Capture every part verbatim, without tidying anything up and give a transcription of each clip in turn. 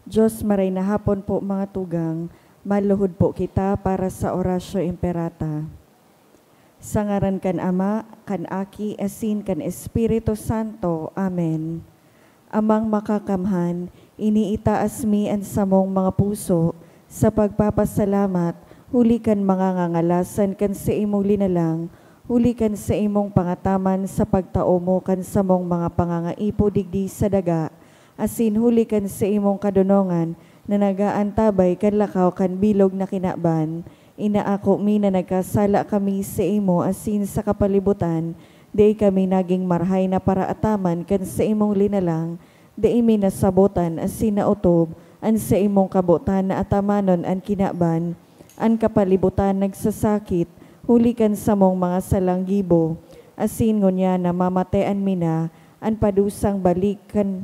Diyos, maray na hapon po, mga tugang. Maluhod po kita para sa Oratio Imperata. Sa ngaran kan Ama, kan Aki, asin kan Espiritu Santo. Amen. Amang Makakamhan, iniitaas mi an samong mga puso sa pagpapasalamat huli kan mga ngangalasan kan saimong linalang, huli kan saimong pangataman sa pagtao mo kan samong mga pangangaipo digdi sa daga, asin huli kan saimong kadonongan na nag-aantabay kan lakaw kan bilog na kinaban. Inaako mi na nagkasala kami saimo asin sa kapalibutan, dai kami nagin marahay na paraataman kan saimong linalang, dai mi nasabotan asin naotob an saimong kabotan na atamanon an kinaban. An kapalibutan nagsasakit huli kan samong mga salang gibo, asin ngunyan namamatean mi na an padusang balik kan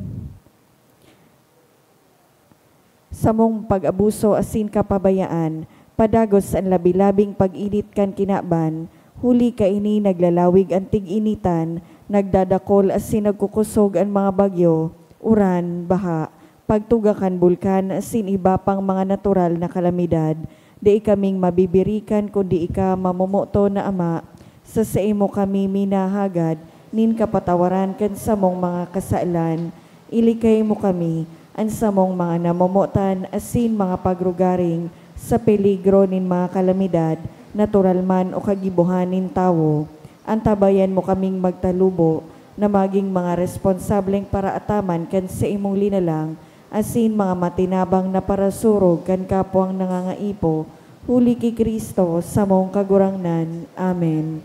samong pag-abuso asin kapabayaan, padagos an labi-labing pag-init kan kinaban, huli kaini naglalawig an tig-initan, nagdadakol asin nagkukusog an mga bagyo, uran, baha, pagtuga kan bulkan asin iba pang mga natural na kalamidad. Dai kaming mabibirikan kundi ika, mamomoton na Ama, sa saimo kami minahagad nin kapatawaran kan samong mga kasalan. Ilikay mo kami, an samong mga namomotan asin mga pagrugaring, sa peligro nin mga kalamidad, natural man o kagibohan nin tawo. Antabayan mo kaming magtalubo na magin mga responsableng paraataman kan saimong linalang, asin mga matinabang na parasurog kan kapwang nangangaipo, huli ki Cristo, samong Kagurangnan. Amen.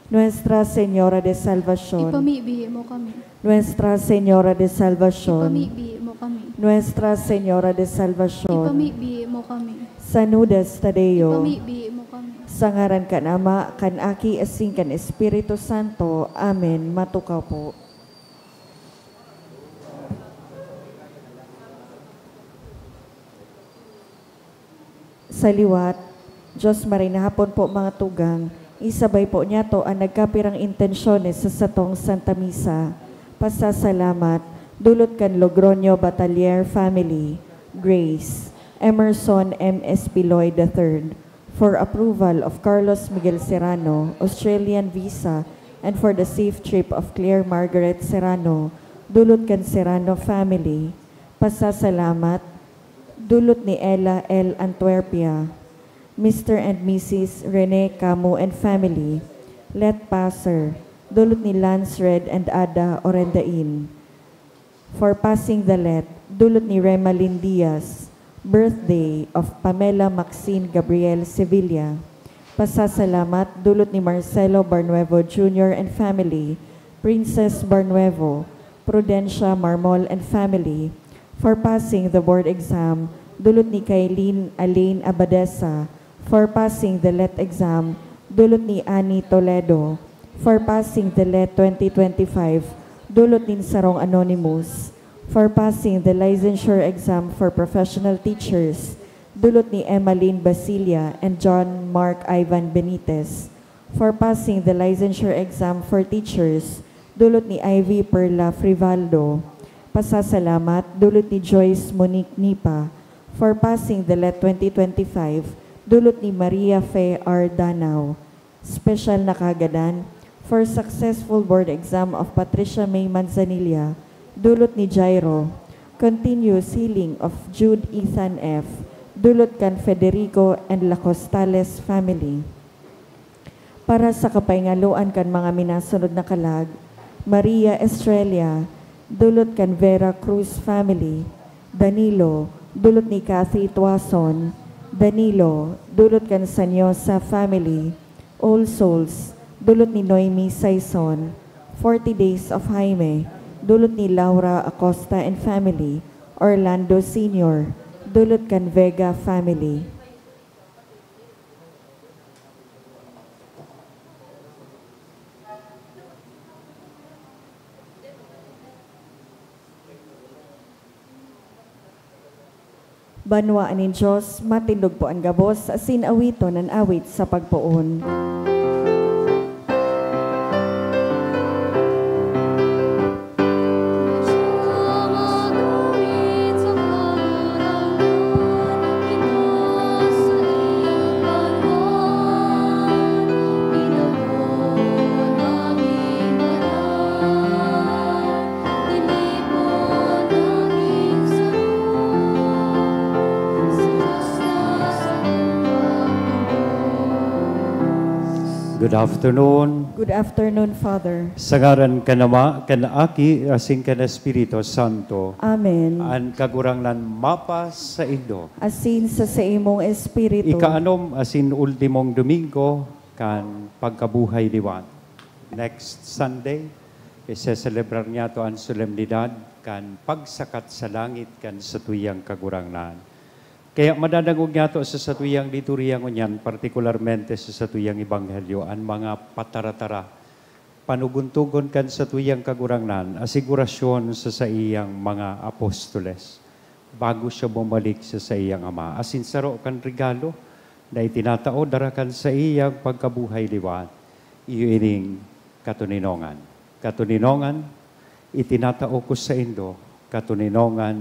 Nuestra Señora de Salvacion. Ipamibi mo kami. Nuestra Señora de Salvacion. Ipamibi mo kami. Nuestra Señora de Salvacion. Ipamibi mo kami. San Judas Tadeo. Ipamibi mo kami. Sa ngaran kan Ama, kan Aki, asin kan Espiritu Santo. Amen. Matukaw po. Sa liwat, Diyos, maray na hapon po, mga tugang. Isabay po niyato an nagkapirang intensyones sa satong Santa Misa. Pasasalamat, dulot kan Logroño Batalier family, Grace, Emerson M. Espiloy the third, for approval of Carlos Miguel Serrano, Australian visa, and for the safe trip of Claire Margaret Serrano, dulot kan Serrano family. Pasasalamat, dulot ni Ella L. Antuerpia, Mister and Missus Rene Camus and family, Let Passer, dulot ni Lance Red and Ada Orendain. For passing the Let, dulot ni Remalin Diaz, birthday of Pamela Maxine Gabriel Sevilla. Pasasalamat, dulot ni Marcelo Barnuevo Junior and family, Princess Barnuevo, Prudencia Marmol and family, for passing the board exam, dulot ni Kailin Alain Abadesa, for passing the Let exam, dulot ni Annie Toledo, for passing the Let twenty twenty-five, dulot nin sarong anonymous, for passing the licensure exam for professional teachers, dulot ni Emmaline Basilia and John Mark Ivan Benitez, for passing the licensure exam for teachers, dulot ni Ivy Perla Frivaldo. Pasasalamat, dulot ni Joyce Monique Nipa, for passing the Let twenty twenty-five, dulot ni Maria Fe R. Danao. Special na kahagadan for successful board exam of Patricia May Manzanilla, dulot ni Jairo. Continuous healing of Jude Ethan F., dulot kan Federico and La Costales family. Para sa kapaingaloan kan mga minasunod na kalag, Maria Estrella, dulot kan Vera Cruz family. Danilo, dulot ni Cathy Tuason. Danilo, dulot kan Sanyosa family. All Souls, dulot ni Noemi Saison. Forty Days of Jaime, dulot ni Laura Acosta and family. Orlando Senior, dulot kan Vega family. Banwaan nin Dios, matindog po an gabos, asin awiton an awit sa pagpoon. Good afternoon. Good afternoon, Father. Sa ngaran kan Ama, kan Aki, asin kan Espiritu Santo. Amen. An Kagurangnan mapa saindo. Asin sa saimong espiritu. Ikaanom asin ultimong Domingo kan pagkabuhay liwat. Next Sunday, iseselebrar niyato an solemnidad kan pagsakat sa langit kan satuyang Kagurangnan. Kaya madadangog niyato sa satuyang liturhiya ngunyan, partikularmente sa satuyang ebanghelyo, an mga pataratara, panugon-tugon kan satuyang Kagurangnan, asigurasyon sa saiyang mga apostoles, bago siya bumalik sa saiyang Ama. Asin saro kan regalo na itinatao dara kan saiyang pagkabuhay liwat, iyo ining katoninongan. Katoninongan, itinatao ko saindo, katoninongan,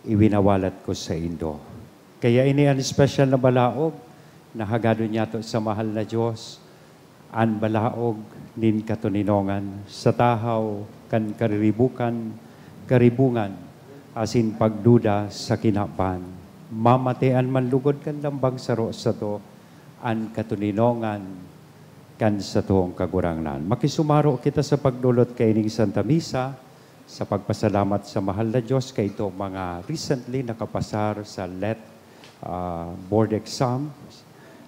iwinawalat ko saindo. Kaya ini an espesyal na balaog na hagadon niyato sa mahal na Dios, an balaog nin katoninongan sa tahaw kan kariribukan, karibungan, asin pagduda sa kinaban. Mamate an manlugod kan lambang saro sato, an katoninongan kan satong Kagurangnan. Makisumaro kita sa pagdolot kaining Santa Misa, sa pagpasalamat sa mahal na Dios kaidto mga recently nakapasar sa let, ah, board exam,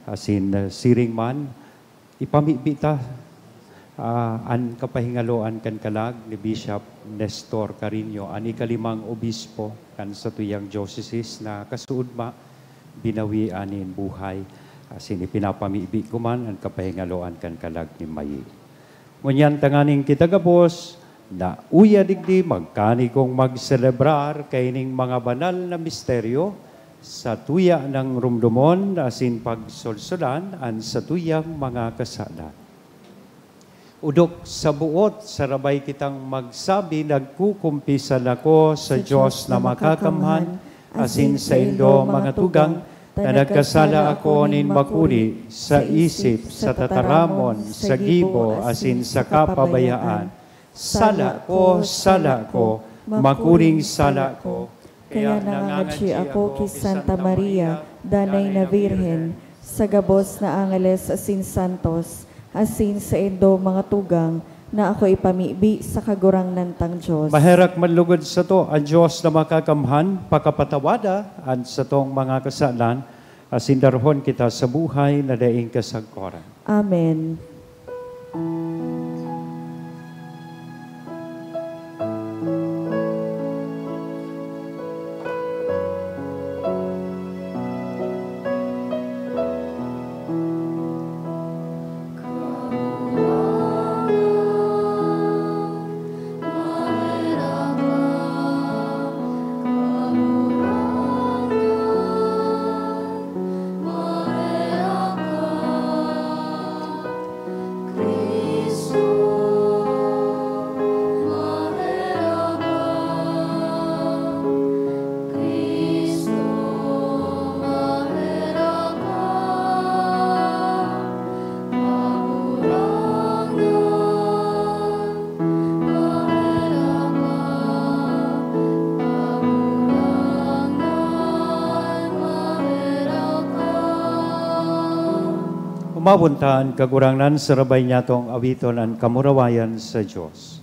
asin, ah, siring man, ipamibi ta, ah, an kapahingaloan kan kalag ni Bishop Nestor Carino, an ikalimang obispo kan satuyang diocese na kasuodma binawi nin buhay, asin ipinapamibi ko man an kapahingaloan kan kalag ni Mayi. Ngunyan tanganing kita gabos na uya digdi magkanigong magselebrar kaining mga banal na misteryo, satuya nang rumdomon asin pagsolsolan an satuyang mga kasalan. Odok sa boot, sarabay kitang magsabi, "Nagkukumpisal ako sa Dios na makakamhan, asin saindo, mga tugang, na nagkasala ako nin makuri, sa isip, sa tataramon, sa gibo, asin sa kapabayaan. Sala ko, sala ko, makuring sala ko." Kaya nangangadyi ako ki Santa Maria, Danay na Birhen, sa gabos na angeles asin santos, asin saindo, mga tugang, na ako ipamibi sa Kagurangnan tang Dios. Maherak manlugod sato an Dios na makakamhan, pakapatawada an satong mga kasalan, asin darahon kita sa buhay na daing kasagkoran. Amen. Umawon ta an Kagurangnan, sarabay niyatong awiton an kamurawayan sa Dios.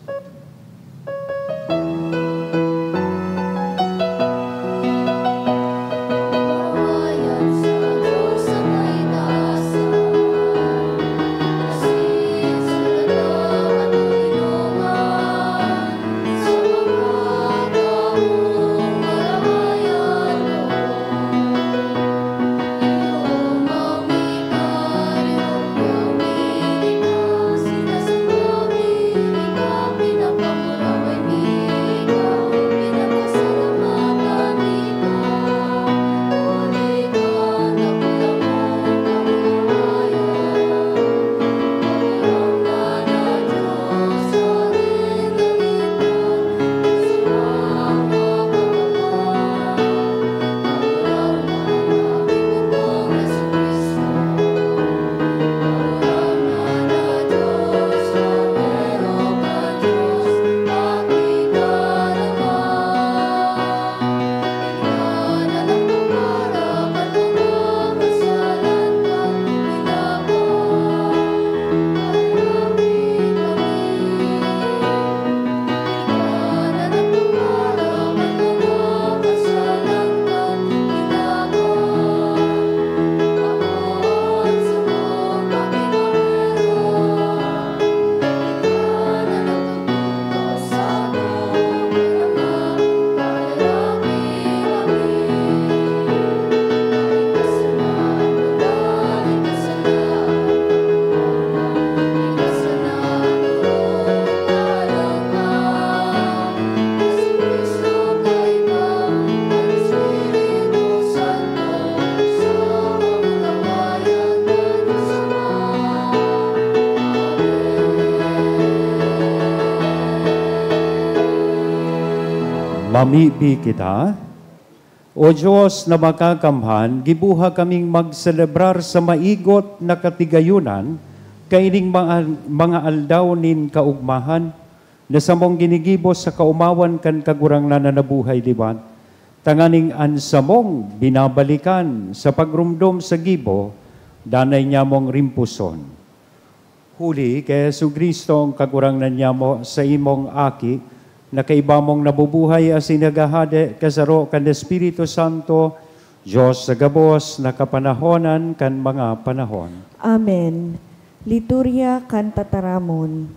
Mamibi kita. O Dios na makakamhan, gibuha kaming magselebrar sa maigot na katigayonan kaining mga, mga aldaw nin kaogmahan na samong ginigibo sa kaomawan kan Kagurangnan na nabuhay liwat, tanganing an samong binabalikan sa pagromdom sa gibo, danay nyamong rimpuson. Huli ki Jesu-Cristo, ang Kagurangnan nyamo, sa imong Aki, na kaiba mong nabubuhay asin naghahade kasaro kan Espiritu Santo, Dios sa gabos na kapanahonan kan mga panahon. Amen. Liturya kan Tataramon.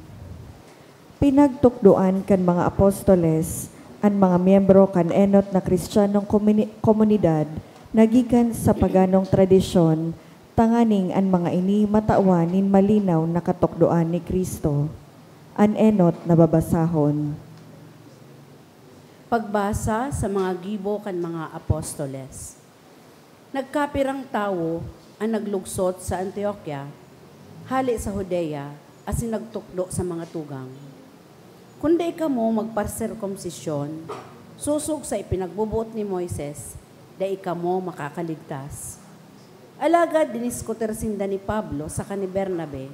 Pinagtukdoan kan mga apostoles an mga miyembro kan enot na Kristiyanong komuni-, komunidad na gikan sa paganong tradisyon, tanganing an mga ini matawan nin malinaw na katukdoan ni Cristo. An enot na babasahon. Pagbasa sa mga gibo kan mga apostoles. Nagkapirang tawo an naglugsot sa Antioquia, hale sa Judea, asin nagtukdo sa mga tugang, "Kun dai kamo magparsirkomsisyon, sosog sa ipinagboboot ni Moises, dai kamo makakaligtas." Alagad diniskutir sinda ni Pablo saka ni Bernabe,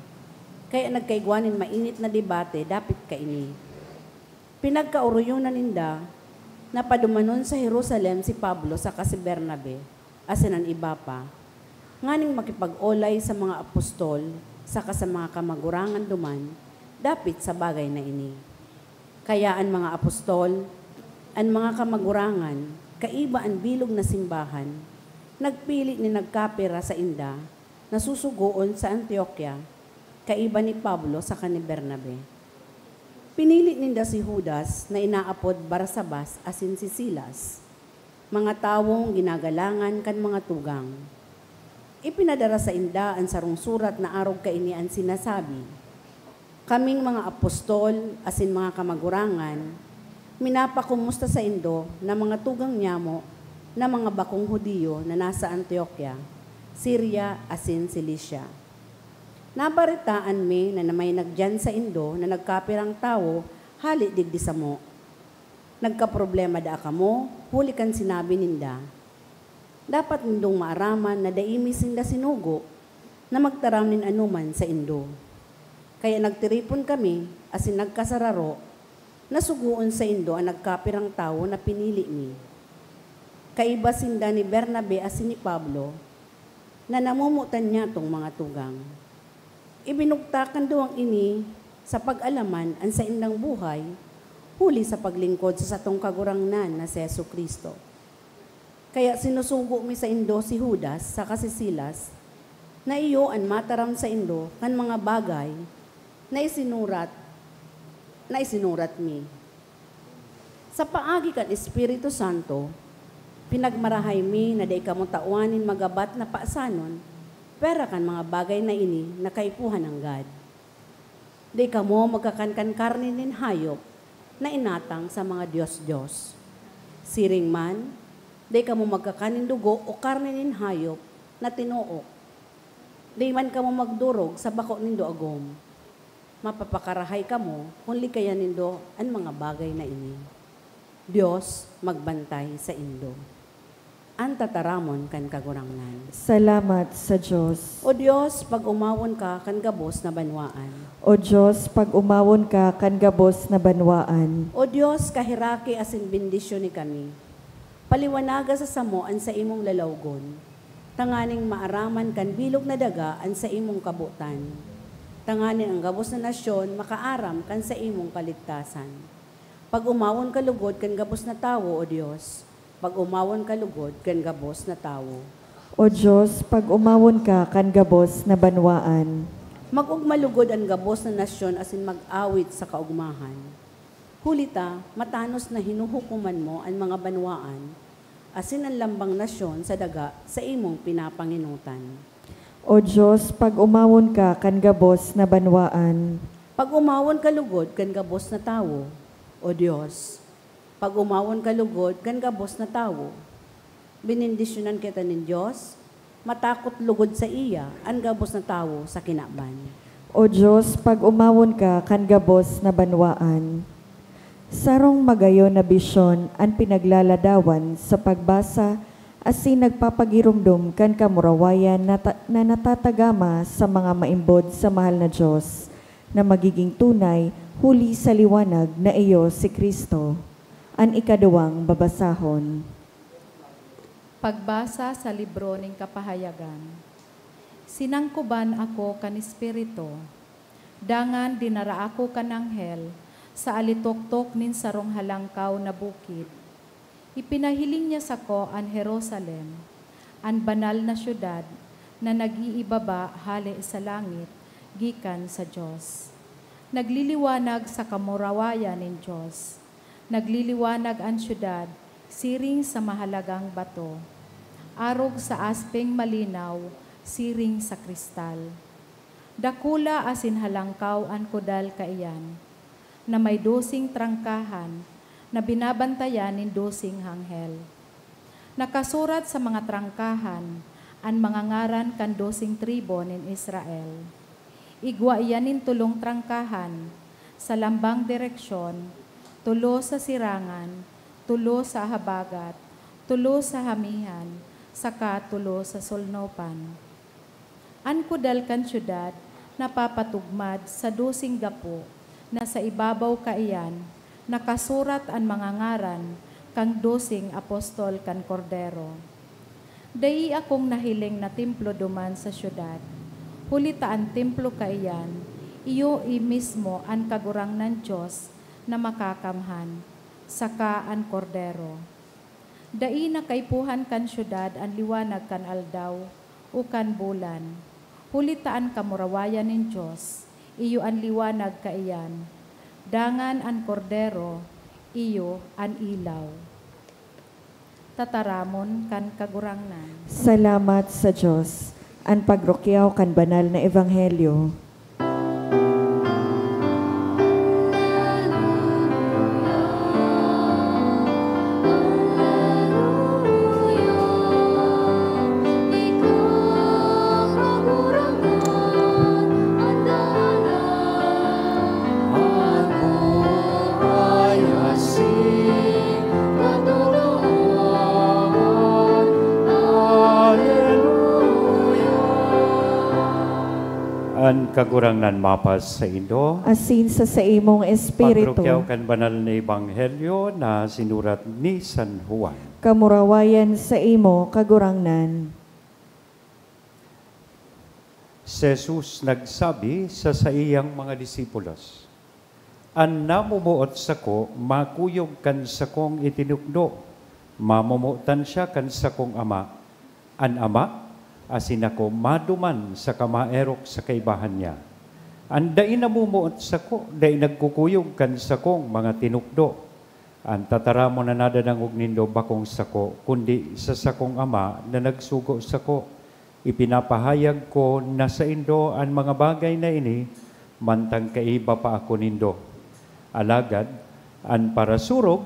kaya nagkaigwa nin mainit na debate dapit kaini. Pinagkaoroyonan ninda na padumanon sa Jerusalem si Pablo saka si Bernabe, asin an iba pa, nganing makipag-olay sa mga apostol saka sa mga kamagurangan duman dapit sa bagay na ini. Kaya an mga apostol, an mga kamagurangan, kaiba an bilog na simbahan, nagpili nin nagkapira sainda na susugoon sa Antioquia, kaiba ni Pablo saka ni Bernabe. Pinili ninda si Judas na inaapod Barsabas asin si Silas, mga tawong ginagalangan kan mga tugang. Ipinadara sainda an sarong surat na arog kaini an sinasabi, "Kaming mga apostol asin mga kamagurangan, minapakumusta saindo na mga tugang nyamo na mga bakong Judio na nasa Antioquia, Siria asin Cilicia. Nabaretaan mi na may nagyan saindo na nagkapirang tawo hale digdi samo. Nagkaproblema daa kamo huli kan sinabi ninda. Dapat nindong maaraman na dai mi sinda sinugo na magtaram nin anoman saindo. Kaya nagtiripon kami asin nagkasararo na sugoon saindo an nagkapirang tawo na pinili mi. Kaiba sinda ni Bernabe asin ni Pablo, na namomotan nyatong mga tugang. Ibinugtak kan duwang ini sa pag-alaman an saindang buhay huli sa paglingkod sa satong Kagurangnan na si Jesu-Cristo. Kaya sinusugo mi saindo si Judas saka si Silas, na iyo an mataram saindo kan mga bagay na isinurat, na isinurat mi. Sa paagi kan Espiritu Santo, pinagmarahay mi na dai kamo tawan nin magabat na pasanon, pwera kan mga bagay na ini na kaipuhan nanggad. Dai kamo magkakan kan karne nin hayop na inatang sa mga dios-dios. Siring man, dai kamo magkakan nin dugo o karne nin hayop na tinook. Dai man kamo magdorog sa bako nindo agom. Mapapakarahay kamo kun likayan nindo an mga bagay na ini. Dios magbantay saindo. An tataramon kan Kagurangnan. Salamat sa Dios. O Dios, pag-omawon ka kan gabos na banwaan. O Dios, pag-omawon ka kan gabos na banwaan. O Dios, kaheraki asin bendisyoni kami. Paliwanaga sa samo an saimong lalawgon, tanganing maaraman kan bilog na daga an saimong kabotan, tanganing an gabos na nasyon makaaram kan saimong kaligtasan. Pag-omawon ka lugod kan gabos na tawo, O Dios, pag-omawon ka lugod kan gabos na tawo. O Dios, pag-omawon ka kan gabos na banwaan. Mag-ogma lugod an gabos na nasyon asin mag-awit sa kaogmahan. Huli ta, matanos na hinuhukoman mo an mga banwaan, asin an lambang nasyon sa daga sa imong pinapangenotan. O Dios, pag-omawon ka kan gabos na banwaan. Pag-omawon ka lugod kan gabos na tawo, O Dios, pag-omawon ka lugod kan gabos na tawo. Benendisyonan kita nin Dios, matakot lugod saiya an gabos na tawo sa kinaban. O Dios, pag-omawon ka kan gabos na banwaan. Sarong magayon na bisyon an pinaglaladawan sa pagbasa asin nagpapagiromdom kan kamurawayan na ta-, na natatagama sa mga maimbod sa mahal na Dios, na magiging tunay huli sa liwanag na iyo si Cristo. An ikaduwang babasahon. Pagbasa sa libro nin Kapahayagan. Sinangkoban ako kan Espiritu. Dangan dinara ako kan anghel sa alitoktok nin sarong halangkaw na bukid. Ipinahiling niya sako an Jerusalem, an banal na syudad na nag-iibaba hale sa langit gikan sa Dios. Nagliliwanag sa kamurawayan nin Dios. Nagliliwanag an syudad siring sa mahalagang bato, arog sa aspeng malinaw siring sa kristal. Dakula asin halangkaw an kudal kaiyan, na may doseng trangkahan na binabantayan nin doseng anghel. Nakasurat sa mga trangkahan an mga ngaran kan doseng tribu nin Israel. Igwa iyan nin tolong trangkahan, sa lambang direksyon, tolo sa sirangan, tolo sa habagat, tolo sa hamihan, saka tolo sa solnopan. An kudal kan syudad napapatugmad sa doseng gapo na sa ibabaw kaiyan nakasurat an mga ngaran kan doseng apostol kan Kordero. Dai akong nahiling na templo duman sa syudad, huli ta an templo kaiyan iyo mismo an Kagurangnan Dios na Makakamhan, saka an Kordero. Dai na kaipuhan kan syudad an liwanag kan aldaw o kan bulan, huli ta an kamurawayan nin Dios iyo an liwanag kaiyan, dangan an Kordero iyo an ilaw. Tataramon kan Kagurangnan. Salamat sa Dios. An pagrukyaw kan banal na ebanghelyo. An Kagurangnan mapas saindo. Asin sa saimong espiritu. Pagrukyaw kan banal na ebanghelyo na sinurat ni San Juan. Kamurawayan saimo, Kagurangnan. Si Jesus nagsabi sa saiyang mga disipulos, "An namomoot sako makuyog kan sakong itinukdo, mamomotan siya kan sakong Ama. An Ama asin ako maduman saka maerok sa kaibahan niya. An dai namomoot sako, dai nagkukuyog kan sakong mga tinukdo. An tataramon na nadadangog nindo bakong sako, kundi sa sakong Ama na nagsugo sako. Ipinapahayag ko na saindo an mga bagay na ini mantang kaiba pa ako nindo. Alagad an Parasurog,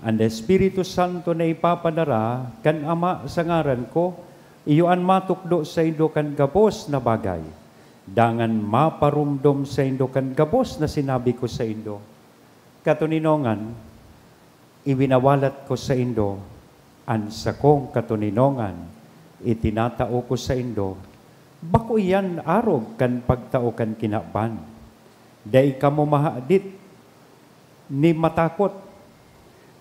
an Espiritu Santo na ipapadara kan Ama sa ngaran ko, iyo an matukdo saindo kan gabos na bagay, dangan maparomdom saindo kan gabos na sinabi ko saindo. Katoninongan, iwinawalat ko saindo an sakong katoninongan, itinatao ko saindo, bako iyan arog kan pagtao kan kinaban. Dai kamo mahadit ni matakot.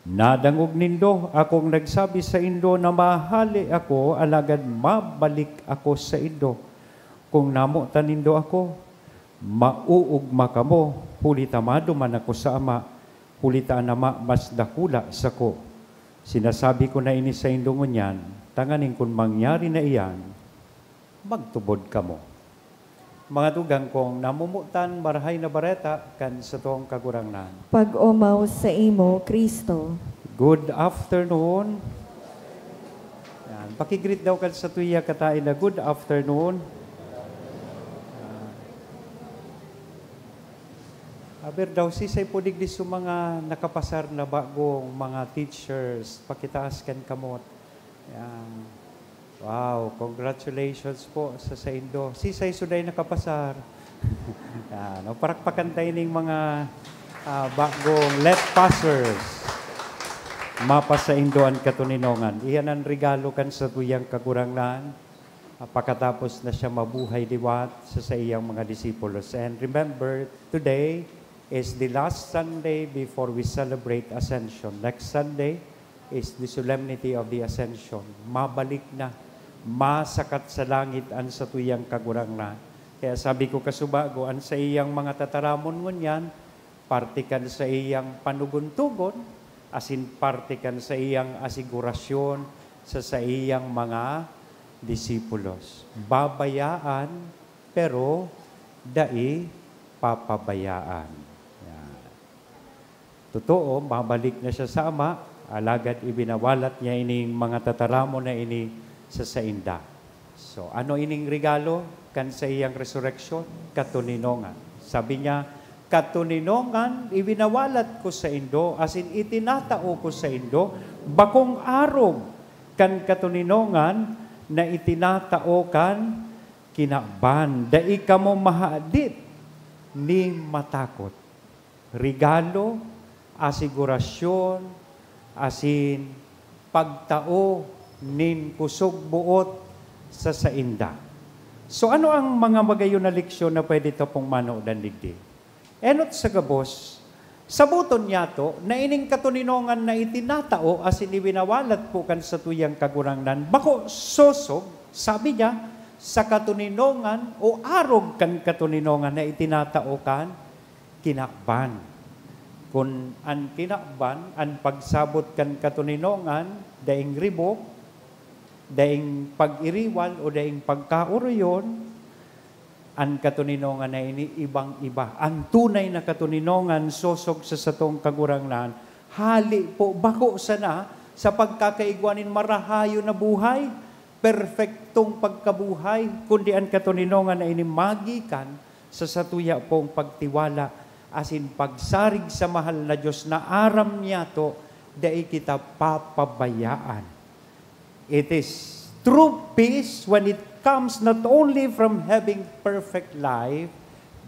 Nadangog nindo akong nagsabi saindo na mahale ako, alagad mabalik ako saindo. Kun namotan nindo ako, mauugma kamo, huli ta maduman ako sa Ama, huli ta an Ama mas dakula sako. Sinasabi ko na ini saindo ngunyan, tanganing kun mangyari na iyan, magtubod kamo." Mga tugang kong namomotan, Marahay na Bareta kan satong Kagurangnan. Pag-omaw saimo, Cristo. Good afternoon. Yan. Paki-greet daw kan satuya katae na, "Good afternoon." Yan. Aber daw, sisay po digdi sa mga nakapasar na bagong mga teachers, pakitaas kan kamot. Yan. Wow, congratulations po sa saindo. Sisay suday nakapasar? Yan, o, parakpakan tayo ning mga Ah, bagong let pastors mapasaindo an katoninongan. Iyan an regalo kan satuyang Kagurangnan, ah, pakatapos na siya mabuhay liwat sa saiyang mga disipulos. And remember, today is the last Sunday before we celebrate Ascension. Next Sunday is the Solemnity of the Ascension. Mabalik na, masakat sa langit an satuyang Kagurangnan. Kaya sabi ko, kasubago, an saiyang mga tataramon ngunyan, parte kan saiyang panugon-tugon, asin parte kan saiyang asigurasyon sa saiyang mga disipulos. Babayaan, pero dai papabayaan. Yan. Totoo, mabalik na siya sa Ama, alagad ibinawalat niya ining mga tataramon na ini sa sainda. So, ano ining regalo kan saiyang resureksyon? Katoninongan. Sabi niya, "Katoninongan, ibinawalat ko saindo, asin itinatao ko saindo, bakong arog kan katoninongan na itinatao kan kinaban. Dai kamo mahadit ni matakot." Regalo, asigurasyon, asin pagtao nin kusog boot sa sainda. So, ano ang mga magayon na leksyon na pwede ta pong manodan digdi? Enot sa gabos, saboton niyato na ining katoninongan na itinatao asin ibinawalat po kan satuyang Kagurangnan, bako sosog, sabi niya, sa katoninongan o arog kan katoninongan na itinatao kan kinaban. Kun an kinaban, an pagsabot kan katoninongan, daing ribok, daing pag-iriwal o daing pagkaoroyon, an katoninongan na ini ibang-iba. An tunay na katoninongan sosog sa satong Kagurangnan, hali po, bako sana sa pagkakaigwa nin marahayon na buhay, perpektong pagkabuhay, kundi an katoninongan na ini magikan sa satuya pong pagtiwala asin pagsarig sa mahal na Dios na aram niyato dai kita papabayaan. It is true peace when it comes not only from having perfect life,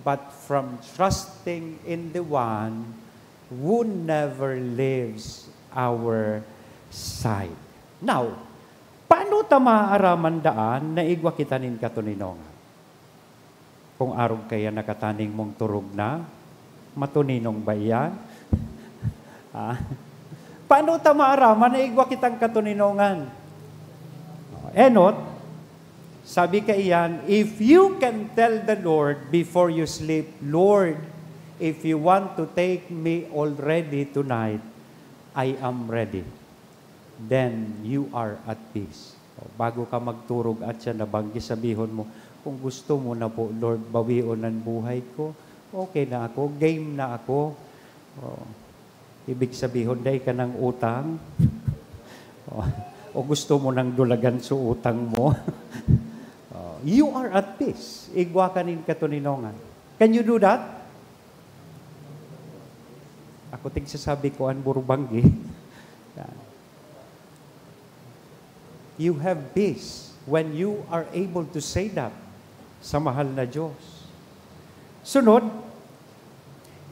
but from trusting in the one who never leaves our side. Now, paano ta maaaraman daan na igwa kita nin katoninongan? Kung arog kaya nakataning mong turog na, matoninong ba iyan? Ah, paano ta maaraman na igwa kitang katoninongan? Enot, sabi kaiyan, "If you can tell the Lord before you sleep, 'Lord, if you want to take me already tonight, I am ready,' then you are at peace." O, bago ka magturog at siya nabanggi, sabihon mo, "Kung gusto mo na po, Lord, bawion ang buhay ko, okay na ako, game na ako." O, ibig sabihon, dai ka nang utang. O, o gusto mo nang dulagan so utang mo. O, you are at peace. Igwa ka nin katoninongan. Can you do that? Ako tigsasabi ko an burubanggi. Yan. You have peace when you are able to say that sa mahal na Diyos. Sunod,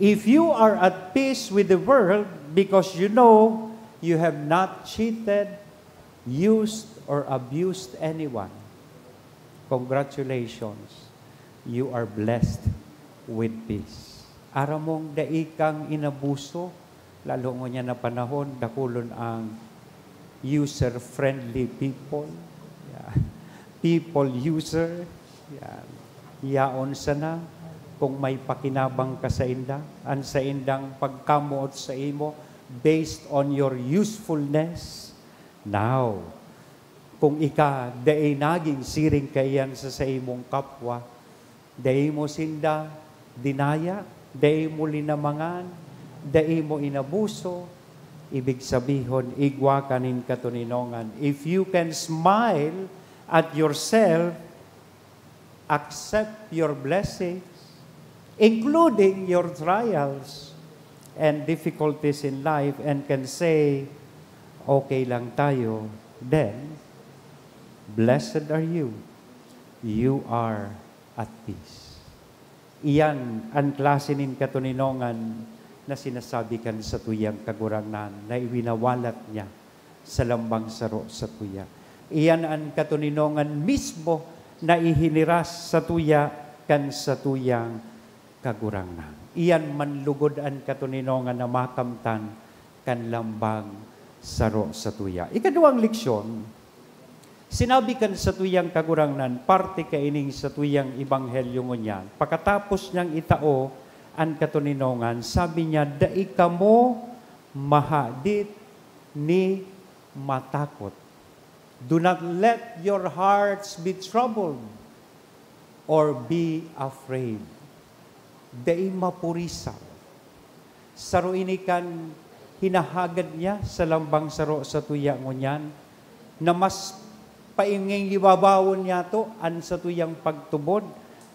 if you are at peace with the world because you know you have not cheated, used, or abused anyone, congratulations, you are blessed with peace. Aram mong dai kang inabuso, lalo ngunyan na panahon, dakulon ang user-friendly people. Yeah. People user. Yan. Yaon sana kung may pakinabang ka sainda, an saindang pagkamoot sa imo based on your usefulness. Now, kung ika dai nagin siring kaiyan sa saimong kapwa, dai mo sinda dinaya, dai mo linamangan, dai mo inabuso, ibig sabihon, igwa ka nin katoninongan. If you can smile at yourself, accept your blessings, including your trials and difficulties in life, and can say, "Okay lang tayo," then, blessed are you. You are at peace. Iyan an klase nin katoninongan na sinasabi kan satuyang Kagurangnan na iwinawalat niya sa lambang saro satuya. Iyan an katoninongan mismo na ihiniras satuya kan satuyang Kagurangnan. Iyan man lugod an katoninongan na makamtan kan lambang saro satuya. Ikaduwang leksyon, sinabi kan satuyang Kagurangnan, parte kaining satuyang ebanghelyo ngunyan. Pakatapos niyang itao an katoninongan, sabi niya, "Dai kamo mahadit ni matakot." Do not let your hearts be troubled or be afraid. Dai mapurisan. Saro ini kan hinahagad niya sa lambang saro satuya ngunyan, na mas paingingiwabawon niyato an satuyang pagtubod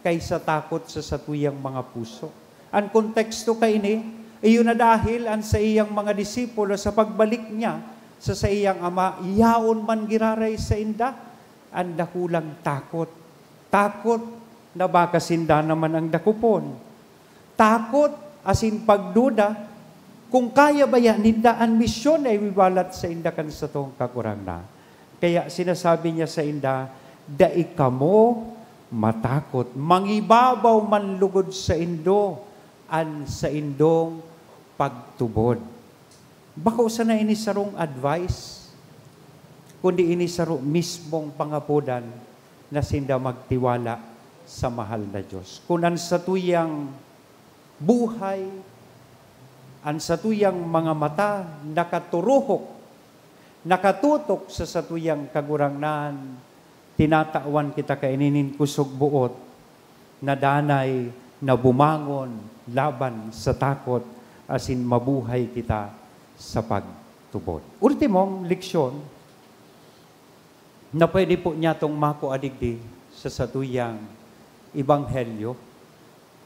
kaysa takot sa satuyang mga puso. An konteksto kaini, iyo na dahil an saiyang mga disipulo sa pagbalik niya sa saiyang Ama, yaon man giraray sainda an dakulang takot. Takot na baka sinda naman ang dakopon. Takot asin pagduda kung kaya baya ninda an misyon na iwiwalat sainda kan satong Kagurangnan. Kaya sinasabi niya sainda, "Dai kamo matakot. Mangibabaw man lugod saindo an saindong pagtubod." Bako sana ini sarong advice, kundi ini saro mismong pangapodan na sinda magtiwala sa mahal na Diyos. Kun an satuyang buhay, an satuyang mga mata nakaturuhok, nakatutok sa satuyang Kagurangnan, tinatawan kita kaini nin kusog boot na danay na bumangon laban sa takot asin mabuhay kita sa pagtubod. Ultimong leksyon na pwede po niyatong makua digdi sa satuyang ebanghelyo,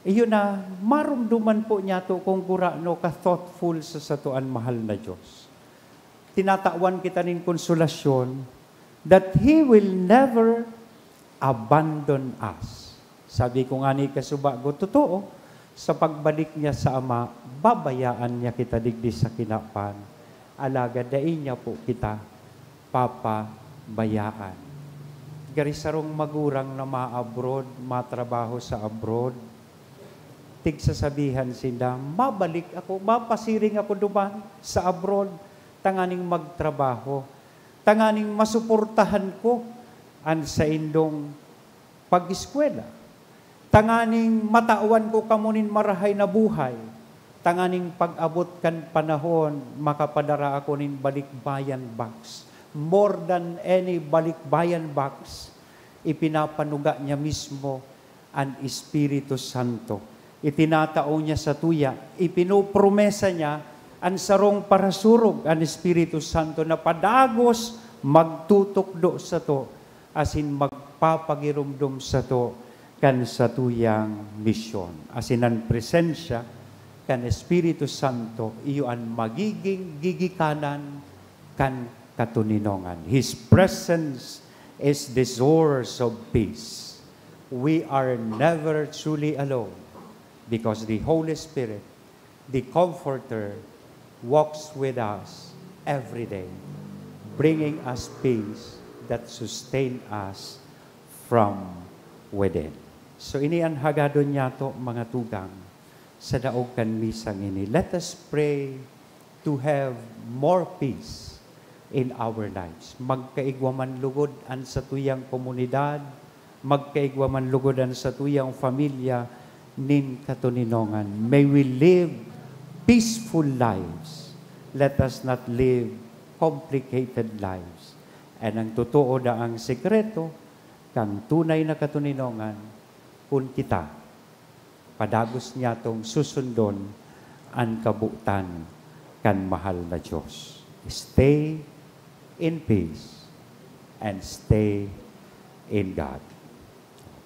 iyo na maromdoman po niyato kung gurano ka-thoughtful sa sato an mahal na Diyos. Tinatawan kita nin konsolasyon that He will never abandon us. Sabi ko ngani kasubago, totoo, sa pagbalik niya sa Ama, babayaan niya kita digdi sa kinaban. Alagad dai niya po kita papabayaan. Gari sarong magurang na ma-abroad, matrabaho sa abroad, tigsasabihan sinda, "Mabalik ako, mapasiring ako duman sa abroad, tanganing magtrabaho, tanganing masuportahan ko an saindong pag-eskwela, tanganing matawan ko kamo nin marahay na buhay, tanganing pag-abot kan panahon, makapadara ako nin balikbayan box." More than any balikbayan box, ipinapanuga niya mismo an Espiritu Santo. Itinatao niya satuya, ipinopromesa niya an sarong parasurog, an Espiritu Santo, na padagos magtutukdo sato asin magpapagiromdom sato kan satuyang misyon. Asin an presensya kan Espiritu Santo, iyo an magiging gigikanan kan katoninongan. His presence is the source of peace. We are never truly alone because the Holy Spirit, the Comforter, walks with us every day, bringing us peace that sustain us from within. So, ini an hagadon niyato, mga tugang, sa daog kan misang ini. Let us pray to have more peace in our lives. Magkaigwa man lugod an satuyang komunidad, magkaigwa man lugod an satuyang pamilya nin katoninongan. May we live peaceful lives. Let us not live complicated lives. And ang totoo na ang sekreto kan tunay na katoninongan, kun kita padagos niyatong susundon an kabotan kan mahal na Diyos. Stay in peace and stay in God.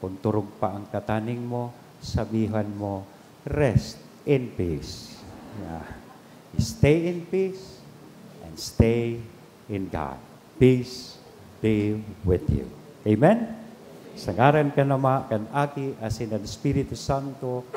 Kung turog pa ang kataning mo, sabihan mo, "Rest in peace." Yeah. Stay in peace and stay in God. Peace be with you. Amen? Sa ngaran kan Ama, kan Aki, asin kan Espiritu Santo.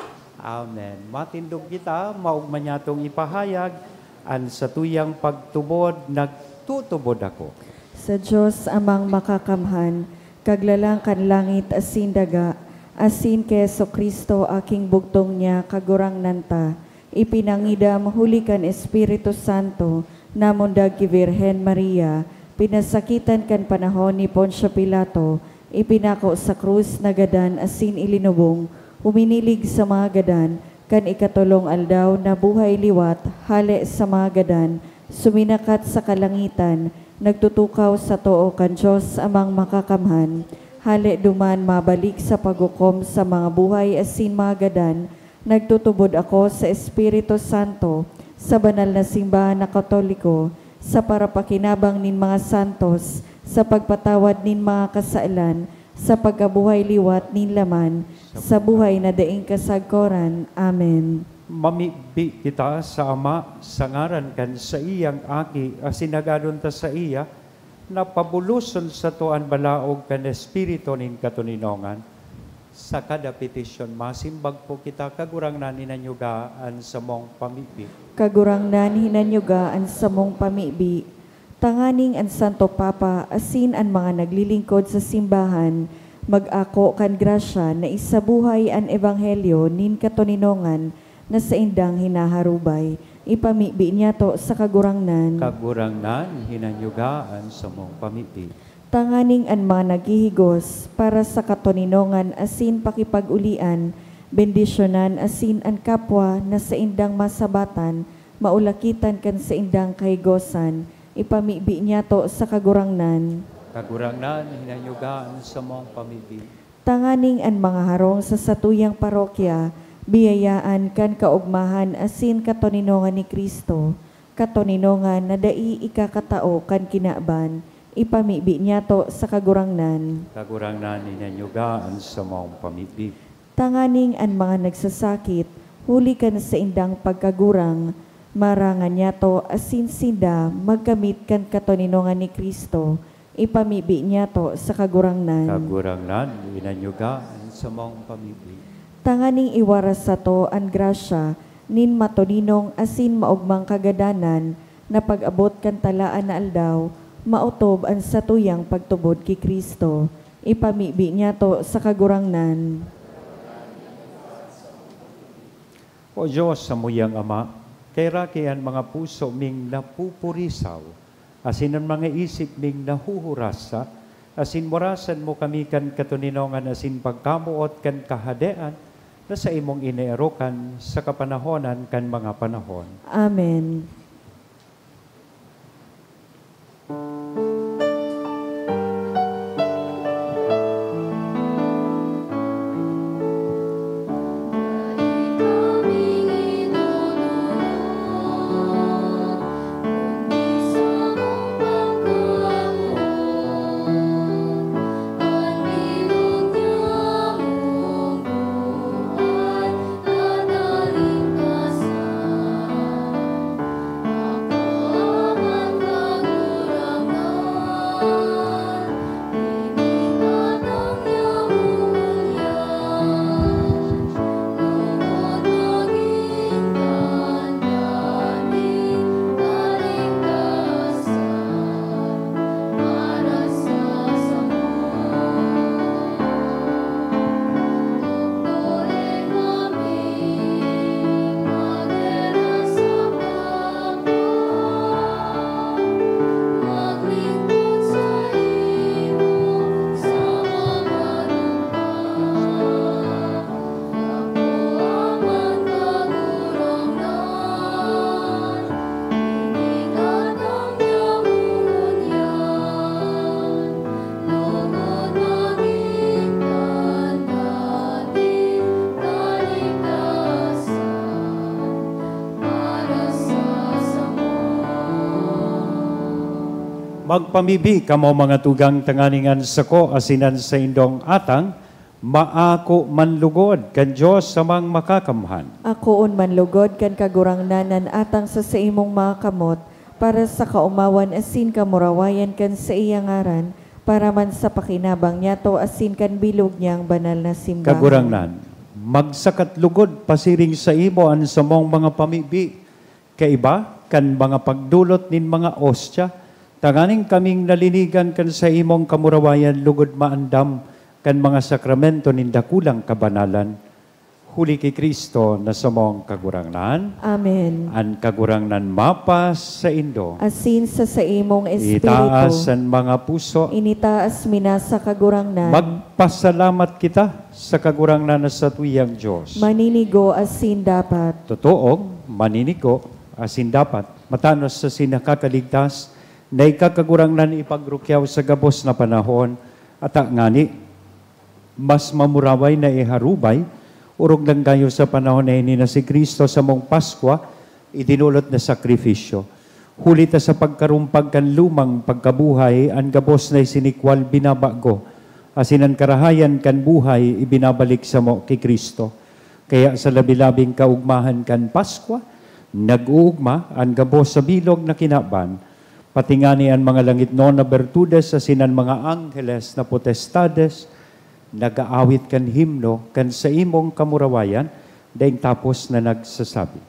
Amen. Matindog kita, maogma niyatong ipahayag an satuyang pagtubod, "Nagtutubod ako." Sa Dios Amang Makakamhan, Kaglalang kan langit asin daga, asin ki Jesu-Cristo, aking bugtong niya, Kagurangnan ta, ipinangidam huli kan Espiritu Santo, namundag ki Birhen Maria, pinasakitan kan panahon ni Poncio Pilato, ipinako sa krus, nagadan asin ilinubong, huminilig sa mga gadan, kan ikatolong aldaw nabuhay liwat hale sa mga gadan, suminakat sa kalangitan, nagtutukaw sa too kan Dios Amang Makakamhan. Hale duman mabalik sa paghukom sa mga buhay asin mga gadan, nagtutubod ako sa Espiritu Santo, sa banal na simbahan na Katoliko, sa parapakinabang nin mga santos, sa pagpatawad nin mga kasalan, sa pagkabuhay liwat nin laman, sa buhay na daing kasagkoran. Amen. Mamibi kita sa Ama, sa ngaran kan saiyang Aki, asin hagadon ta saiya, na pabuloson sato an balaog kan Espiritu nin katoninongan. Sa kada petisyon, masimbag po kita, Kagurangnan, hinanyuga an samong pamibi. Kagurangnan, hinanyuga an samong pamibi, tanganing an Santo Papa asin an mga naglilingkod sa simbahan mag-ako kan grasya na isabuhay an ebanghelyo nin katoninongan na saindang hinaharubay. Ipamibi niyato sa Kagurangnan. Kagurangnan, hinanyuga an samong pamibi. Tanganing an mga naghihigos para sa katoninongan asin pakipag-ulian, bendisyonan asin an kapwa na saindang masabatan, maulakitan kan saindang kahigosan, ipamibi niyato sa Kagurangnan. Kagurangnan, hinanyuga an samong pamibi. Tanganing an mga harong sa satuyang parokya, biyayaan kan kaogmahan asin katoninongan ni Cristo, katoninongan na dai ikakatao kan kinaban, ipamibi niyato sa Kagurangnan. Kagurangnan, hinanyuga an samong pamibi. Tanganing an mga nagsasakit, huli kan saindang pagkagurang, marangan niyato asin sinda magkamit kan katoninongan ni Cristo, ipamibi niyato sa Kagurangnan. Kagurangnan, hinanyuga an samong pamibi. Tanganing iwaras sato an grasya nin matoninong asin maogmang kagadanan na pag-abot kan talaan na aldaw, maotob an satuyang pagtubod ki Cristo. Ipamibi niyato sa Kagurangnan. O Dios, samuyang Ama, kaheraki an mga puso ming napupurisaw, asin an mga isip ming nahuhurasa, asin warasan mo kami kan katoninongan asin pagkamoot kan Kahadean na saimong ineerokan sa kapanahonan kan mga panahon. Amen. Magpamibi kamo, mga tugang, tanganing an sako asin an saindong atang maako man lugod kan Dios Amang Makakamhan. Akoon man lugod kan Kagurangnan an atang sa saimong mga kamot, para sa kaomawan asin kamurawayan kan saiya ngaran, para man sa pakinabang niyato asin kan bilog niyang banal na simbahan. Kagurangnan, Magsakat lugod pasiring saimo an samong mga pamibi, kaiba kan mga pagdolot nin mga ostya, tanganing kaming nalinigan kan saimong kamurawayan lugod maandam kan mga sakramento nin dakulang kabanalan. Huli ki Cristo na samong Kagurangnan. Amen. An Kagurangnan mapasaindo. Asin sa saimong espiritu. Itaas an mga puso. Initaas mi na sa Kagurangnan. Magpasalamat kita sa Kagurangnan na satuyang Dios. Maninigo asin dapat. Totoong maninigo asin dapat. Matanos asin nakakaligtas na ika, Kagurangnan, ipagrukyaw sa gabos na panahon, ata ngani mas mamuraway na iharubay, orog dangayo sa panahon na ini na si Cristo samong Paskwa, idinolot na sakrifisyo. Huli ta sa pagkarumpag kan lumang pagkabuhay, an gabos na isinikwal binabago, asin an karahayan kan buhay ibinabalik samo ki Cristo. Kaya sa labi-labing kaugmahan kan Paskwa, nag-uugma an gabos sa bilog na kinaban, pati ngani an mga langitnon na bertudes asin an mga angheles na potestades nag-aawit kan himno kan saimong kamurawayan, daing tapos na nagsasabi,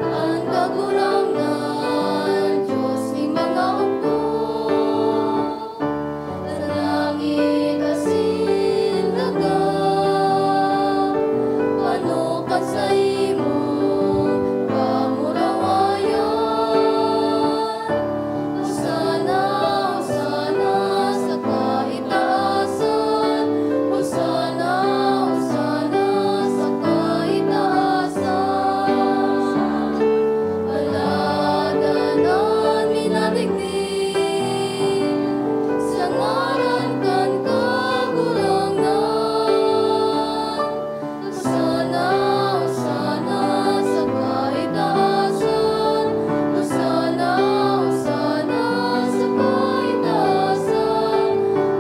An Kagurangnan, Dios nin mga hukbo. Sa langit asin daga, pano kan saimong kamurawayan. Hosana, Hosana sa kaitaasan. Hosana, Hosana sa kaitaasan. Paladanan mi nadigdi sa ngaran kan Kagurangnan. Hosana, Hosana sa kaitaasan. Hosana, Hosana sa kaitaasan.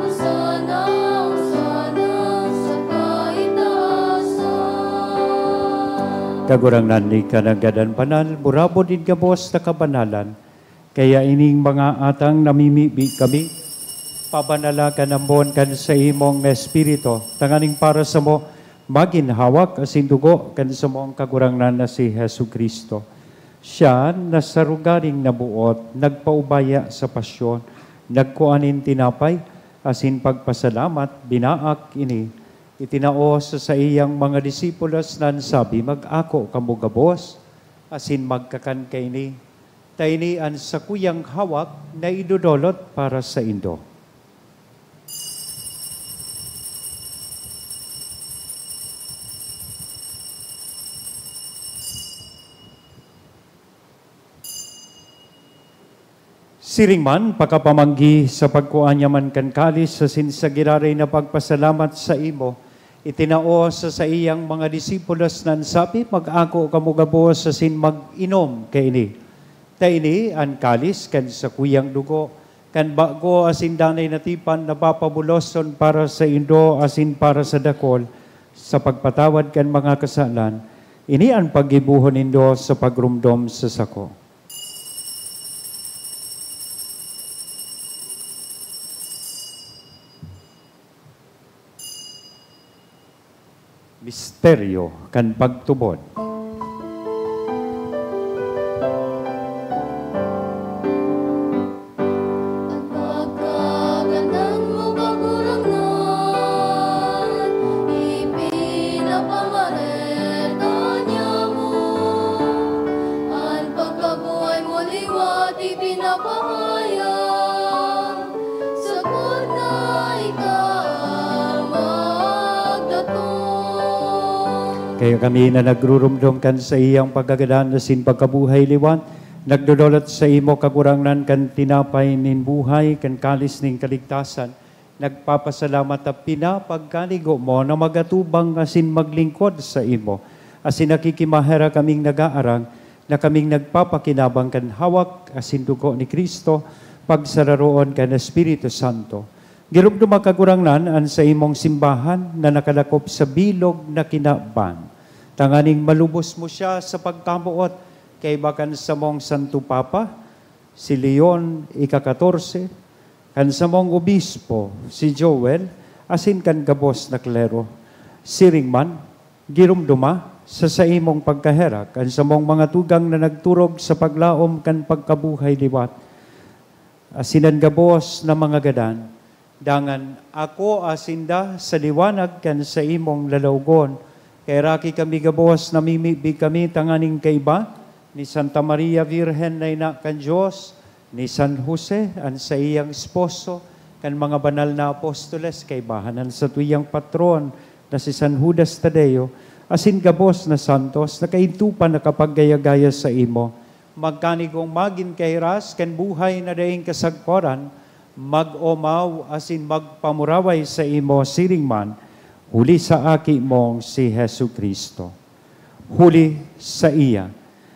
Hosana, Hosana sa kaitaasan. Kagurangnan, ika nanggad an banal, burabod nin gabos na kabanalan. Kaya ining mga atang namimibi kami, pabanala kan ambon kan saimong Espiritu, tanganing para samo magin hawak asin dugo kan samong Kagurangnan na si Jesu-Cristo. Siya na sa rogaring naboot, nagpaubaya sa pasyon, nagkua nin tinapay, asin pagpasalamat, binaak ini, itinao sa saiyang mga disipulos na an sabi, "Mag-ako kamo gabos, asin magkakan kaini." Ta ini an sakuyang hawak na idodolot para saindo. Siring man, pakapamanggi sa pagkua niya man kan kalis asin sa giraray na pagpasalamat saimo, itinao sa saiyang mga disipulos na an sabi, "Mag-ako kamo gabos asin mag-inom kaini. Ta ini an kalis kan sakuyang dugo, kan bago asin danay na tipan na papabuloson para saindo asin para sa dakul, sa pagpatawad kan mga kasalan. Ini an paggibohon nindo sa pagromdom sa sako." Misteryo kan pagtubod. An pagkagadan mo, Kagurangnan, ipinapamareta niamo. An pagkabuhay mo liwat ipinapahayag, sagkod na ika magdatong. Kaya kami na nagruromdom kan saiyang pagkagadan asin pagkabuhay liwat, nagdodolot saimo, Kagurangnan, kan tinapay nin buhay, kan kalis nin kaligtasan, nagpapasalamat ta pinapagkanigo mo na mag-atubang asin maglingkod saimo, asin nakikimaherak kaming nag-aarang na kaming nagpapakinabang kan hawak asin dugo ni Cristo, pagsararoon kan Espiritu Santo. Giromdoma, Kagurangnan, an saimong simbahan na nakalakop sa bilog na kinaban. Tanganing malubos mo siya sa pagkamoot kaiba kan samong Santo Papa, si Leon ika-katorse, kan samong obispo, si Joel, asin kan gabos na klero. Siring man, giromdoma sa saimong pagkaherak an samong mga tugang na nagturog sa paglaom kan pagkabuhay liwat, asin an gabos na mga gadan. Dangan akoa sinda sa liwanag kan saimong lalawgon. Kaheraki kami gabos, namimibi kami tanganing kaiba ni Santa Maria Virgen na ina kan Dios, ni San Jose, an saiyang esposo, kan mga banal na apostoles, kaibahan an satuyang patron na si San Judas Tadeo, asin gabos na santos na kaidto pa nakapaggaya-gaya saimo. Magkanigong magin kahiras kan buhay na daing kasagkoran, mag-omaw asin magpamuraway saimo siring man, huli sa Aki mong si Jesu-Cristo. Huli saiya,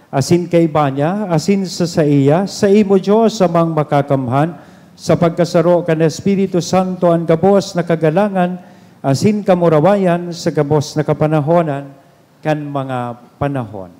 asin kaiba niya, asin sa saiya, saimo, Dios Amang Makakamhan, sa pagkasaro kan Espiritu Santo, an gabos na kagalangan asin kamurawayan sa gabos na kapanahonan kan mga panahon.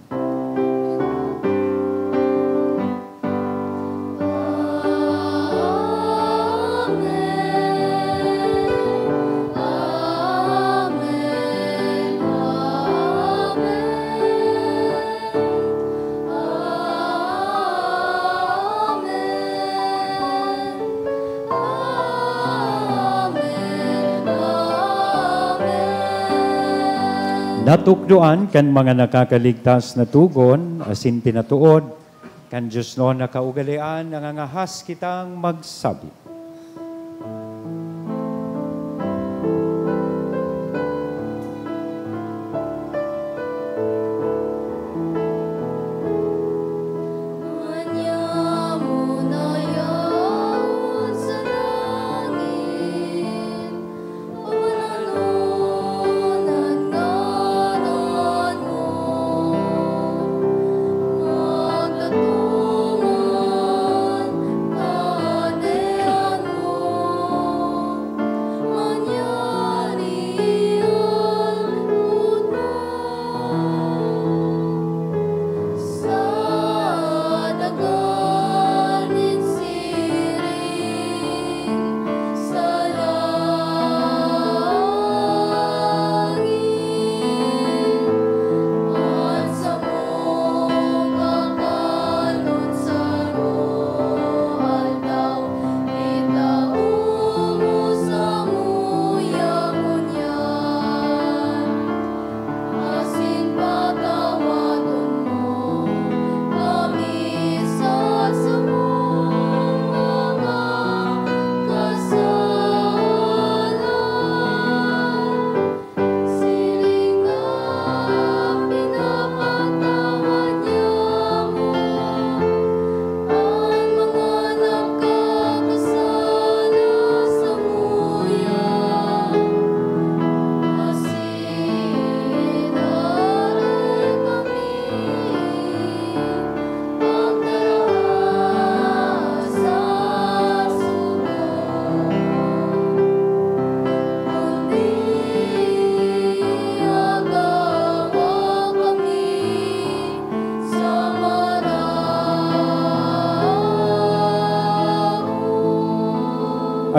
Natukdoan kan mga nakakaligtas na togon asin pinatood kan diosnon na kaugalean, nangangahas kitang magsabi.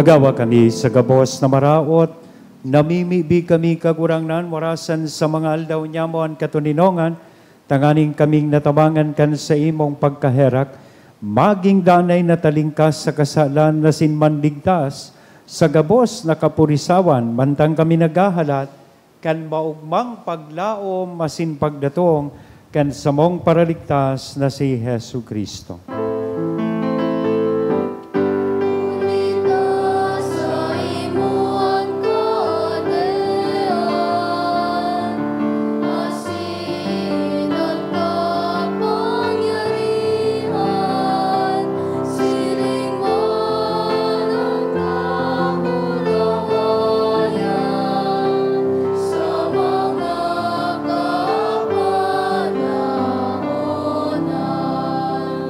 Agawa kami sa gabos na maraot, namimibi kami, Kagurangnan, warasan sa mga aldaw nyamo an katoninongan, tanganing kaming natabangan kan saimong pagkaherak, maging danay na talingkas sa kasalan asin manligtas sa gabos na kapurisawan, mantang kami naghahalat kan maogmang paglaom asin pagdatong kan samong Paraligtas na si Jesu-Cristo.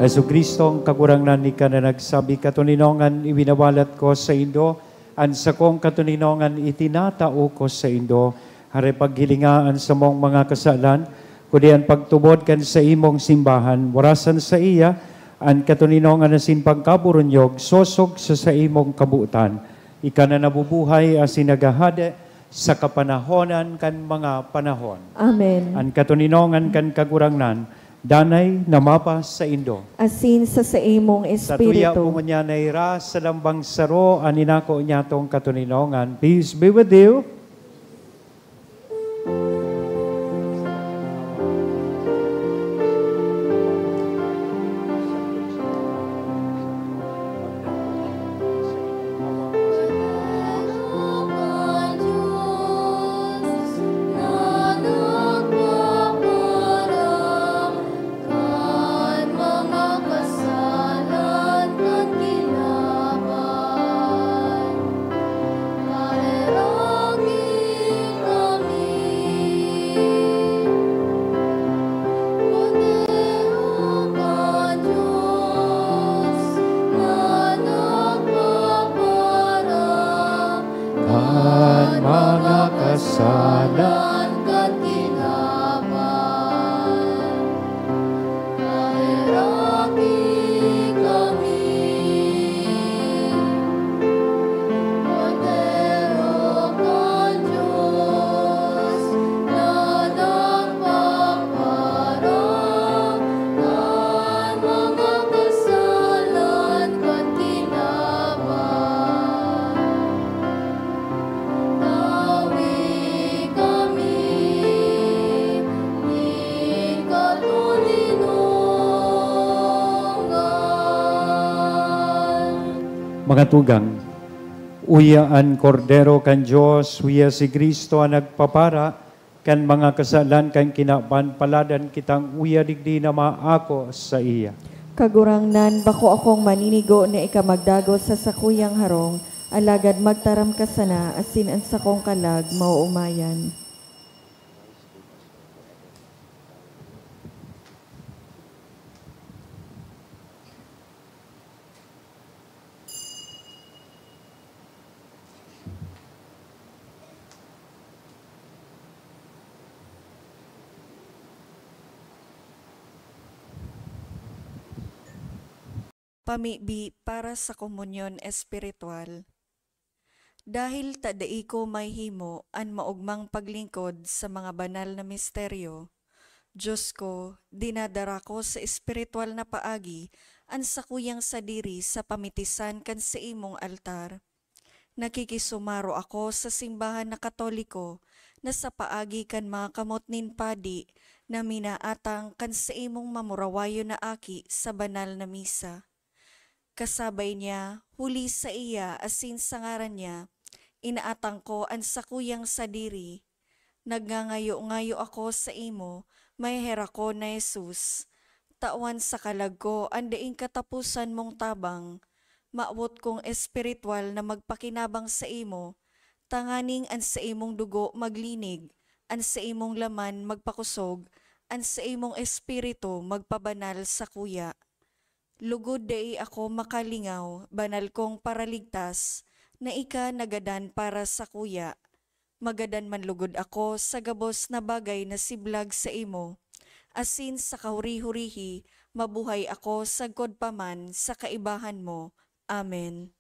Jesu-Cristo, ang Kagurangnan, ika na nagsabi, "Katoninongan iwinawalat ko saindo, an sakong katoninongan itinatao ko saindo." Hari, paghilinga an samong mga kasalan, kundi an pagtubod kan saimong simbahan, warasan saiya an katoninongan asin pagkaburunyog, sosog sa saimong kabotan. Ika na nabubuhay asin naghahade sa kapanahonan kan mga panahon. Amen. An katoninongan kan Kagurangnan, danay na mapasaindo. Asin sa saimong Sa tuya espiritu. po ngunyan naira sa lambang saro an inako niyatong katoninongan. Peace be with you. Kan mga kasalan kan kinaban, paheraki kami. Kordero kan Dios na nagpaparam kan mga kasalan kan kinaban, paheraki kami. Kordero kan Dios na nagpaparam kan mga kasalan kan kinaban. Tawi kami nin katoninongan. Mga tugang, uya an Kordero kan Dios, uya si Cristo an nagpapara kan mga kasalan kan kinaban. Paladan kitang uya digdi na maako saiya. Kagurangnan, bako akong maninigo na ika magdagos sa sakuyang harong, alagad magtaram ka sana, asin an sakong kalag maoomayan. Pamibi para sa komunyon espiritual. Dahil ta dai ko mahihimo an maogmang paglingkod sa mga banal na misteryo, Dios ko, dinadara ko sa espiritual na paagi an sakuyang sadiri sa pamitisan kan saimong altar. Nakikisumaro ako sa simbahan na Katoliko na sa paagi kan mga kamot nin padi na minaatang kan saimong mamurawayon na aki sa banal na misa. Kasabay niya, huli saiya asin sa ngaran niya, inaatang ko an sakuyang sadiri. Nagngangayo-ngayo ako saimo, maheherakon na Jesus. Tawan sa kalag ko an daing kataposan mong tabang. Mawot kong espiritual na magpakinabang saimo, tanganing an saimong dugo maglinig, an saimong laman magpakosog, an saimong espiritu magpabanal sakuya. Lugod dai ako makalingaw, banal kong Paraligtas, na ika nagadan para sakuya. Magadan man lugod ako sa gabos na bagay na siblag saimo, asin sa kahuri-hurihi mabuhay ako sagkod pa man sa kaibahan mo. Amen.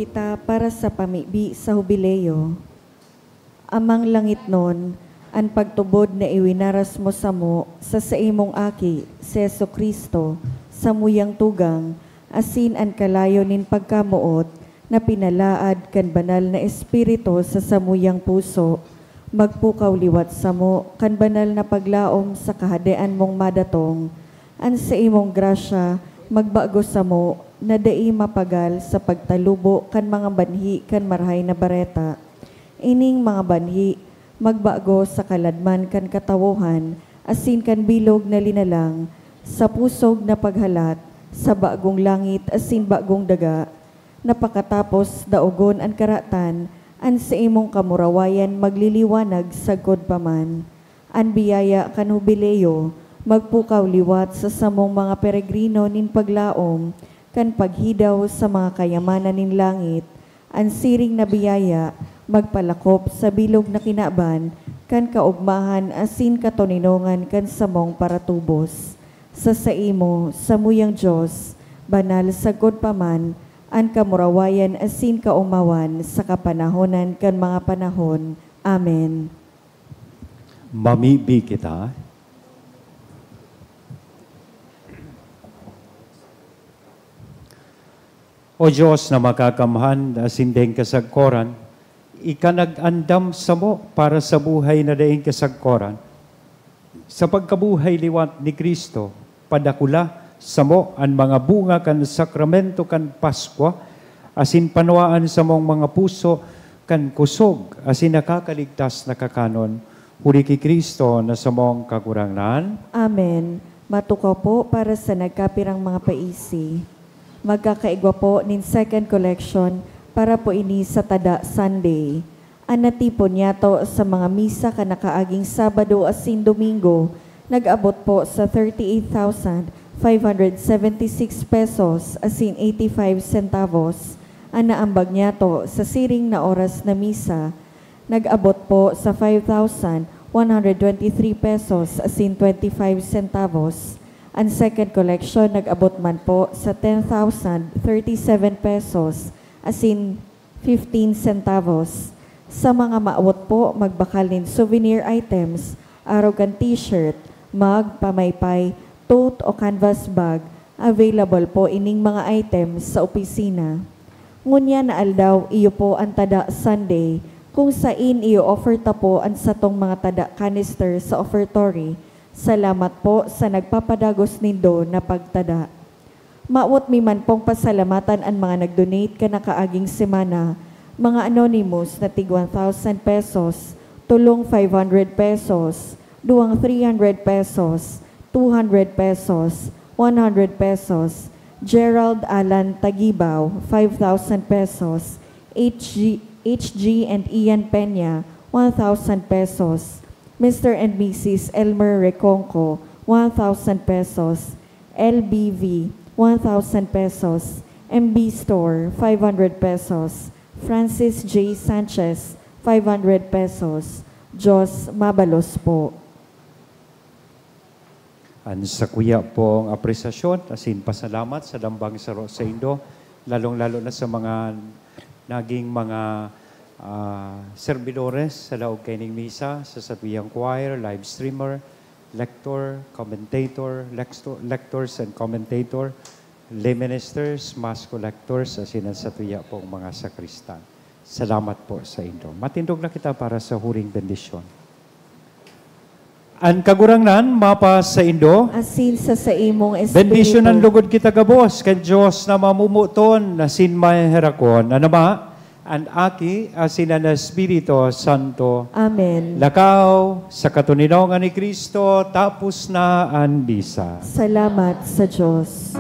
Kita para sa pamibi sa Hubileo. Amang langitnon, an pagtubod na iwinaras mo samo sa saimong Aki, si Jesu-Cristo, samuyang tugang, asin an kalayo nin pagkamoot na pinalaad kan Banal na Espiritu sa samuyang puso, magpukaw liwat samo kan banal na paglaom sa Kahadean mong madatong. An saimong grasya magbago samo na dai mapagal sa pagtalubo kan mga banhi kan Marahay na Bareta. Ining mga banhi magbago sa kaladman kan katawohan asin kan bilog na linalang, sa pusog na paghalat sa bagong langit asin bagong daga, na pakatapos daogon an karatan, an saimong kamurawayan magliliwanag sagkod pa man. An biyaya kan Hubileo magpukaw liwat sa samong mga peregrino nin paglaom kan paghidaw sa mga kayamanan nin langit. An siring na biyaya magpalakop sa bilog na kinaban kan kaogmahan asin katoninongan kan samong paratubos. Sa saimo, samuyang Dios, banal sagkod pa man, an kamurawayan asin kaomawan sa kapanahonan kan mga panahon. Amen. Mamibi kita. O Dios na makakamhan asin daing kasagkoran, ika nag-andam samo para sa buhay na daing kasagkoran. Sa pagkabuhay liwat ni Cristo, padakula samo an mga bunga kan sakramento kan Paskwa, asin panwaan samong mga puso kan kusog asin nakakaligtas na kakanon, huli ki Cristo na samong Kagurangnan. Amen. Matukaw po para sa nagkapirang mga paisi. Magkakaigwa po nin second collection para po ini sa Tada Sunday. An natipon niyato sa mga misa kan nakaaging Sabado asin Domingo nag-abot po sa thirty-eight thousand five hundred seventy-six pesos asin eighty-five centavos. An naambag niyato sa siring na oras na misa nag-abot po sa five thousand one hundred twenty-three pesos asin twenty-five centavos. An second collection nag-abot man po sa ten thousand thirty-seven pesos asin fifteen centavos. Sa mga maawot po magbakal nin souvenir items, arog kan t-shirt, mug, pamaypay, tote o canvas bag, available po ining mga items sa opisina. Ngunyan na aldaw, iyo po an Tada Sunday, kung sain iyo-offer ta po an satong mga tada canister sa offertory. Salamat po sa nagpapadagos nindo na pagtada. Mawot mi man pong pasalamatan an mga nag-donate kan nakaaging semana, mga anonymous na tig one thousand pesos, tolong five hundred pesos, duwang three hundred pesos, two hundred pesos, one hundred pesos, Gerald Alan Tagibaw, five thousand pesos, H G, H G and Ian Peña, one thousand pesos, Mister and Missus Elmer Reconco, one thousand pesos, L B V, one thousand pesos, M B Store, five hundred pesos, Francis J Sanchez, five hundred pesos. Diyos mabalos po. An sakuya pong apresasyon asin pasalamat sa dambang saro saindo, lalong-lalo na sa mga naging mga, ah, serbidores sa laog kaining misa, sa satuyang choir, live streamer, lector, commentator, lector, lectors and commentator, lay ministers, mass collectors, asin an satuya pong mga sakristan. Salamat po sa indo. Matindog na kita para sa huring bendisyon. An Kagurangnan mapa saindo. Asin sa saimong espiritu. Bendisyonan lugod kita gabos kan Dios na mamomoton asin maheherakon, an Ama, an Aki, asin an Espiritu Santo. Amen. Lakaw sa katoninongan ni Cristo, tapos na an misa. Salamat sa Dios.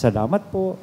Salamat po.